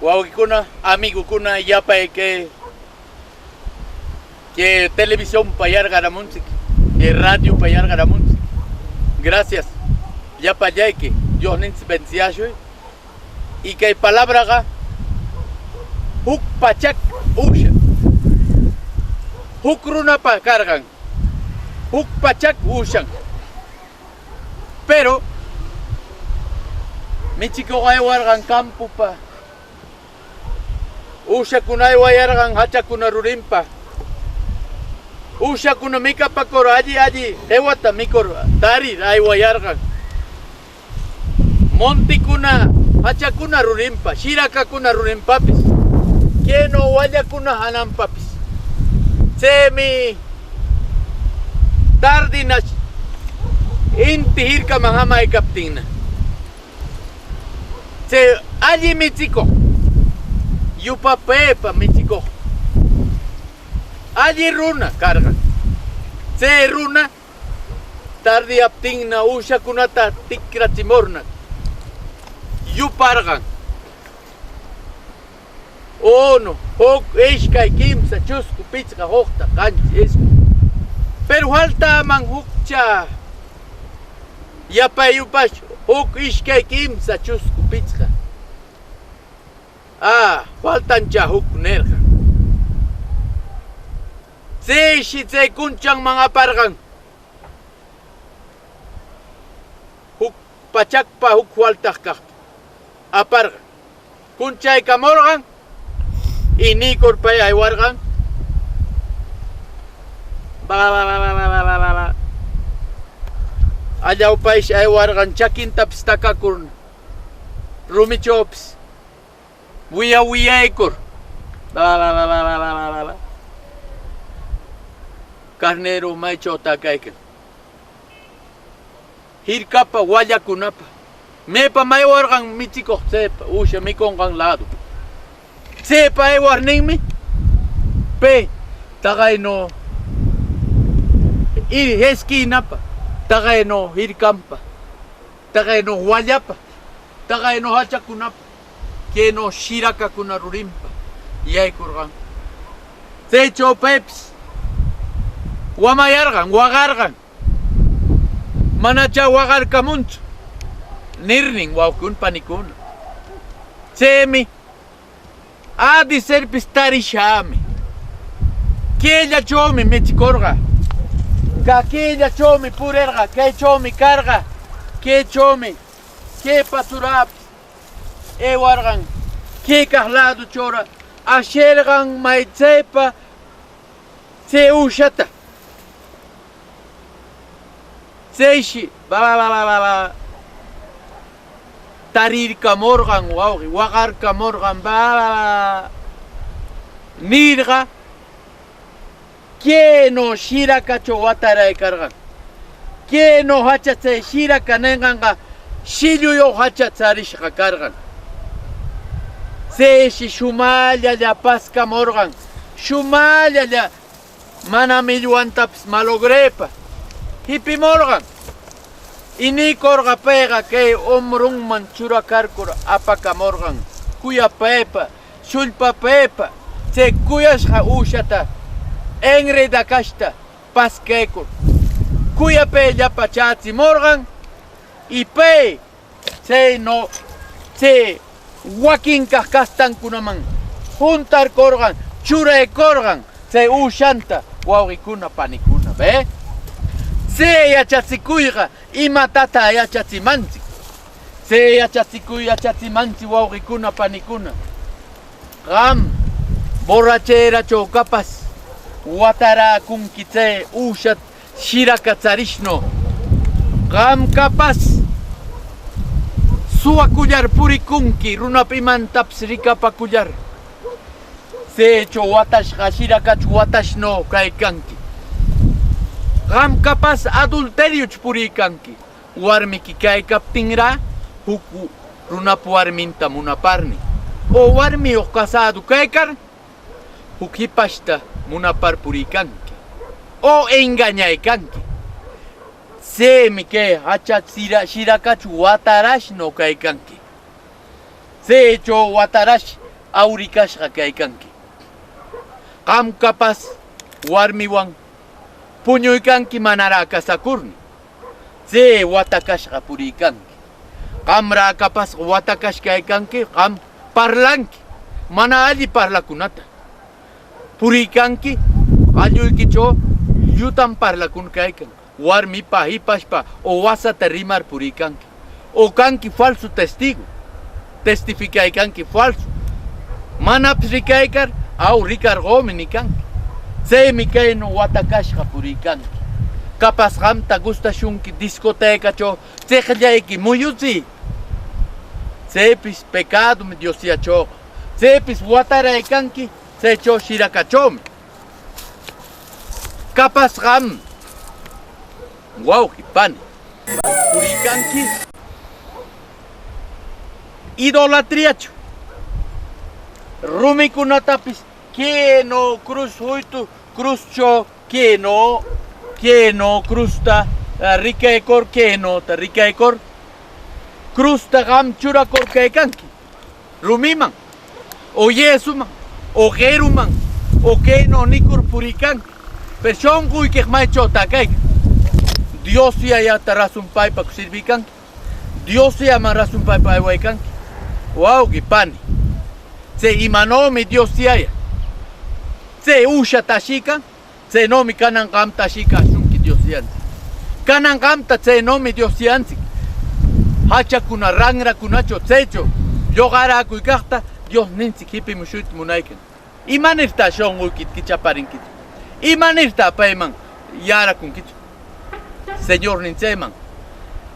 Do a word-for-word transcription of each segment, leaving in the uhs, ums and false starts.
Wawqikuna, amigokuna, yapay kay, kay televisionpa yarqaramunchik, kay radiopa yarqaramunchik. Gracias. Llapallayki, Diosninchik bendiciashuy. Y kay palabraqa huk pachak uusha, huk runapa karqan, huk pachak uushan. Pero michikuq aywarqan campopa. Uushakuna aywayarqan hachakuna rurinpa. Uushakuna mikapakur alli alli qiwata mikur tarir aywayarqan. Montekuna hachakuna rurinpa, shirakakuna rurinpapis, kaynaw wallakuna hananpapis. Chaymi tardinash inti hirkaman jamaykaptinna, chay alli michikuq, yupapaypa michikuq, alli runa karqan. Chay runa tardiyaptinna uushakunata tikrachimurna yuparqan. Uno, huk, iskay, kimsa, chusku, pichqa, hukta qanchis, iskay. Pero faltaman hukcha. Yapay yupash, huk, iskay, kimsa, chusku, pichqa. Ah, faltancha huk nirqan. Chayshi chay kunchanman aparqan. Huk pachakpa huk faltaq kaqta aparqan. Kunchaykamurqan, y niykur pay aywarqan. Ba, ba, ba. Allawpayshi aywarqan, chakintapis takakur, rumichawpis wiya wiyaykur. Ba, ba, ba. Carnero maychawta kaykan. Hirkapa, wallakunapa. Maypa maywarqan michikuq chaypa, uusha mikunqan lado. Chaypa aywarninmi, pay, taqay no, y, hisk'inapa, taqay no, hirkanpa, taqay no, wallapa, taqay no, hachakunapa, kaynaw shirakakuna rurinpa yaykurqan. Chaychaw paypis wamayarqan, waqarqan. Manacha waqarkamunchu, nirnin, wawqikuna, panikuna. Chaymi, ha de serpis tarishami. Kayllachawmi michikurqa. Ka-, kayllachawmi purirqa, kaychawmi karqa, kaychawmi, kay paturapis aywarqan, kay kaq ladochawra ashirqan maychaypa chay uushata. Chayshi, ba, ba, tarirkamurqan wawqi, waqarkamurqan, ba, ba, ba, nirqa, kaynaw shirakachaw wataraykarqan. Kaynaw hacha chay shiraka ninqanqa shilluyuq hacha charishqa karqan. Chayshi shumaqllalla paskamurqan, shumaqllalla mana millwantapis malograypa hipimurqan. Iniykurqa payqa kay umrunman churakarkur apakamurqan, kuyapaypa, sullpapaypa, chay kuyashqa uushata enredakashta paskaykur, kuyapayllapa chachimurqan, y pay chaynaw chay wakin kaq castankunaman juntarkurqan, churaykurqan chay uushanta, wawqikuna, panikuna, ¿ve? Chay yachachikuyqa imatata yachachimanchik. Chay yachachikuy yachachimanchik, wawqikuna, panikuna. Qam borracherachaw capaz wataräkunki chay uusha shiraka charishnaw. Qam capaz suwakullar purikunki, runapa imantapis rikapakullar. Chaychaw watashqa shirakachaw watashnaw kaykanki. Qam capaz adulteriochaw puriykanki. Warmiki kaykaptinrä huk runapa warminta munaparnin, o warmiyuq casado kaykar huk hipashta munapar puriykanki, o engañaykanki. Chaymi kay hacha shira-, shirakachaw watarashnaw kaykanki. Chaychaw watarash awrikashqa kaykanki. Qam capaz warmiwan puñuykanki manaraq casakurnin. Tsë watakashqa puriykanki. Qamraq capaz watakashqa kaykanki, qam parlanki mana alli parlakunata. Puriykanki, qalluykichö llutan parlakuna kaykan. Warmipa hipashpa o wasata rimar puriykanki. O kanki falso testigo. Testificaykanki falso. Manapis rikaykar, aw, rikarqömi nikanki. Tsëmi kayno watakashqa puriykanki. Capaz qamta gustashunki discotecachö chiqllayki muyutsiy. Tsëpis pecadomi Dios yachöqa. Tsëpis wataraykanki, tsëchö shirakachömi. Capaz qam, wawqi, pani, puriykanki idolatriachö. Rumikunatapis kayno cruz huytu, cruzchö kayno, kayno cruzta, ah, rikaykur, kaynota rikaykur, cruzta qam churakur kaykanki. Rumiman, o yesuman, o qiruman, o kayno nikur puriykanki. Pero shunquykiq maychötaq kaykan. Dios Yayata razón paypaq sirviykanki. Dios Yayaman razón paypaq aywaykanki. Wawqi, pani. Tsë imanömi Dios Yaya tsë uusha tashiykan, tsënömi kanan qamta ashï kashunki Dios Yayantsik. Kanan qamta tsënömi Dios Yayantsik hachakuna ranrakunachö tsëchö lluqaräkuy kaqta Diosnintsik jipimushuyta munaykan. ¿Imanirtaq shunquykita kichaparinkitsu? ¿Imanirtaq payman yärakunkitsu? Señornintsik tsëman.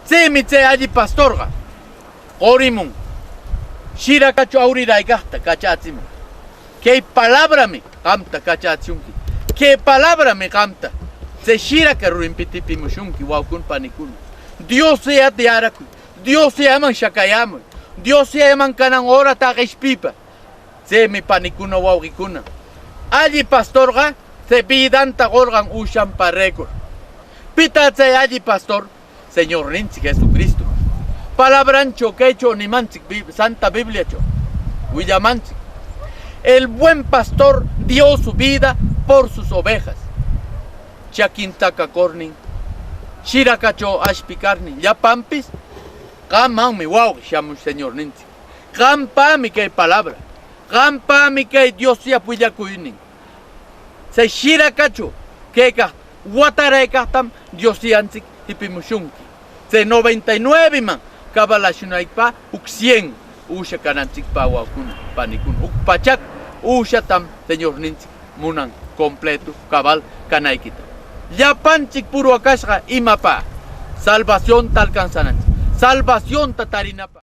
Tsëmi tsë alli pastorqa qurimun shirakachö awriraykaqta kachätsimun. Kay palabrami qamta kachätsunki. Kay palabrami qamta tsë shiraka rurinpita jipimushunki, wawqikuna, panikuna. Dios Yayata yärakuy. Dios Yayaman shakayämuy. Dios Yayaman kanan hora taqishpipa. Tsëmi, panikuna, wawqikuna, alli pastorqa tsë vidanta qurqan uushanpa rikun. ¿Pitaq tsë alli pastor? Señornintsik Jesucristo. Palabranchö kaychö nimantsik, Bib-, Santa Bibliachö willamantsik: "El buen pastor dio su vida por sus ovejas." Chakinta kakurnin, shirakachö ashpikarnin llapanpis, qammanmi, wawqi, shamun Señornintsik. Qampami kay palabra. Qampami kay Dios Yayapa willakuynin. Tsë shirakachö kaykaq wataraykaqtam Dios Yayantsik jipimushunki. Tsë noventa y nueve man cabal ashunaypaq, huk cien uusha kanantsikpaq, wawqikuna, panikuna, huk pachak uushatam Señornintsik munan completo, cabal kanaykita. Llapantsik purwa kashqa imapaq, salvacionta alcanzanantsik, salvacionta tarinapaq.